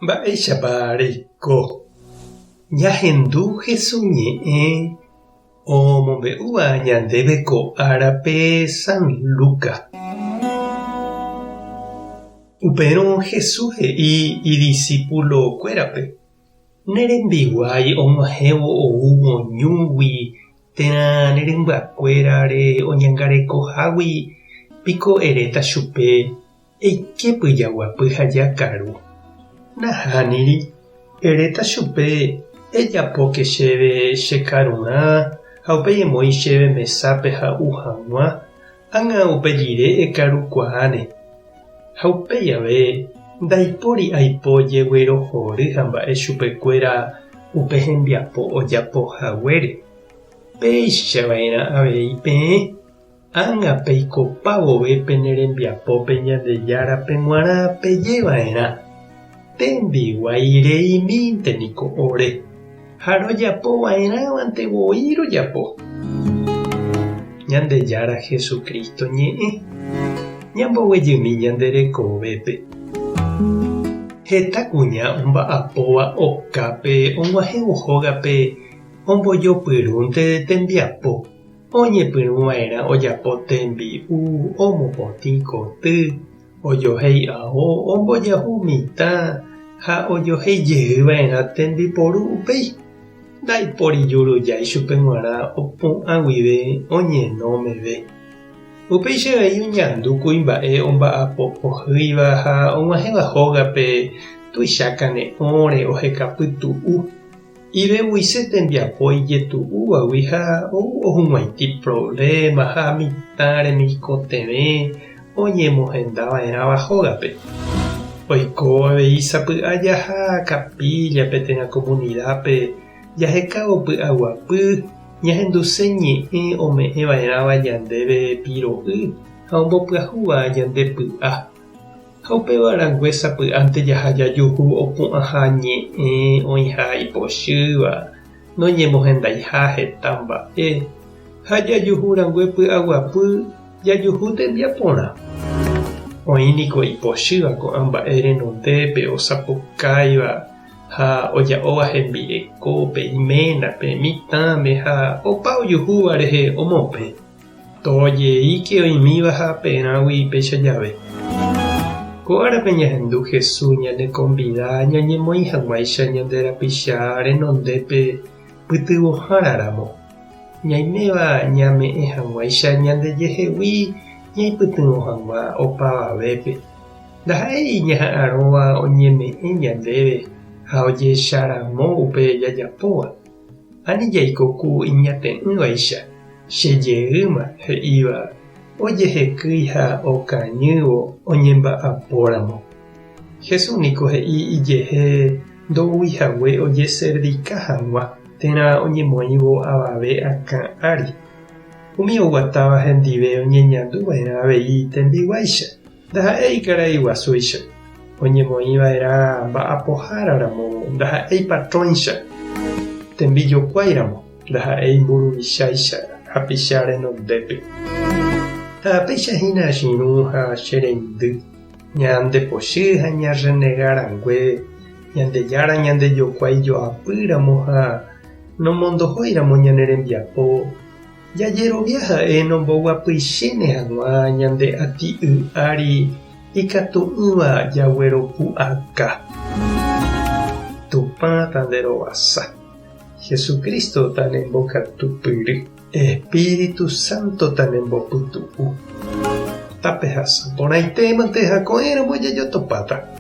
Mba'éichapa reiko? Ñahendu Jesús ñe'ẽ omombe'úva ñandéve ko árape San Lucas. Upérõ Jesús he'i idisípulokuérape, Ne rembiguái og̃uahẽvo oúvo ñúgui térã ne rymbakuérare oñangarekohágui piko eréta chupe Eike pyjaguapy ha jakaru. Nahániri, eréta chupe, Ejapóke chéve che karurã ha upéi emoĩ chéve mesápe ha'u hag̃ua, ág̃a upe rire ekarukuaáne. Ha upéi ave, ndaipóri aipo jeguerohory ha mba'e chupekuéra upe hembiapo ojapo haguére. Péicha va'erã avei peẽ. Ág̃a peikopa vove pene rembiapópe Ñandejárape g̃uarã peje va'erã, Tembiguái reimínte niko ore, ha rojapo va'erãvante voi rojapo. Ñandejára Jesucristo ñe'ẽ, ñamboguejymi ñande rekovépe. Heta kuña omba'apóva okápe og̃uahẽvo hógape ombojopyrúnte tembiapo. Oñepyrũva'erã ojapo tembi'u, omopotĩ koty, ojohéi ao, ombojahu mitã ha ojohéi jeyva'erã tembiporu upéi. Ndaipóri jurujái chupe g̃uarã opu'ã guive oñeno meve. Upéicha avei oñandu kuimba'e omba'apo pohýiva ha og̃uahẽva hógape tuicha kane'õre oheka pytu'u. Ivevuise tembiapo ijetu'úvagui ha ou ohug̃uaitĩ provléma ha mitã remikotevẽ oñemohendava'erãva hógape. Oiko avei sapy'a jaha kapíllape térã komunidápe jahekávo py'aguapy, ñahenduse ñe'ẽ ome'ẽva'erãva ñandéve piro'y ha ombopyahúva ñande py'a. Ha upéva rangue sapy'ánte jaha jajuhu opu'ãha ñe'ẽ oĩha ipochýva, noñemohendaiha heta mba'e, ha jajuhu rangue py'aguapy jajuhu tembiaporã. Oĩ niko ipochýva ko'ã mba'e renondépe osapukáiva ha oja'óva hembirekópe, iménape, mitãme ha opa ojuhúva rehe omopẽ. Tojeíke oĩmíva ha aperãgui péicha jave. Ko árape ñahendu Jesús ñanekonvida ñañemoĩ hag̃uáicha ñande rapicha renondépe pytyvõhára ramo, ñaiméva ñame'ẽ hag̃uáicha ñandejehegui ñaipytyvõ hag̃ua opavavépe. Ndaha'éi ñaha'arõva oñeme'ẽ ñandéve ha ojecharamo upe jajapóva. Ani jaiko ku iñate'ỹvaicha, che jeýma, he'íva, ojehekýi ha okañývo oñemba'apóramo. Jesús niko he'i ijehe ndoúi hague ojeservika hag̃ua térã oñemoĩvo avave akã ári. Umi oguatáva hendive oñeñandu va'erã avei tembiguáicha, ndaha'éi karai guasúicha. Oñemoĩ va'erã mba'apohára ramo ndaha'éi patróncha, tembijokuái ramo ndaha'éi mburuvicháicha hapicha renondépe. Ha péicha hína che irũ ha che reindy, ñandepochy ha ñarrenega rangue Ñandejára ñandejokuái joapy ramo ha nomondohói ramo ñane rembiapo, Jajerovia ha'e nomboguapyichéne hag̃ua ñande ati'y ári ikatu'ỹva jagueropu'aka. Tupã tanderovasa. Jesucristo tanembokatupyry. Espíritu Santo tanembopytu'u. Tapehasa porãitémante ha ko'ẽramo jajotopáta.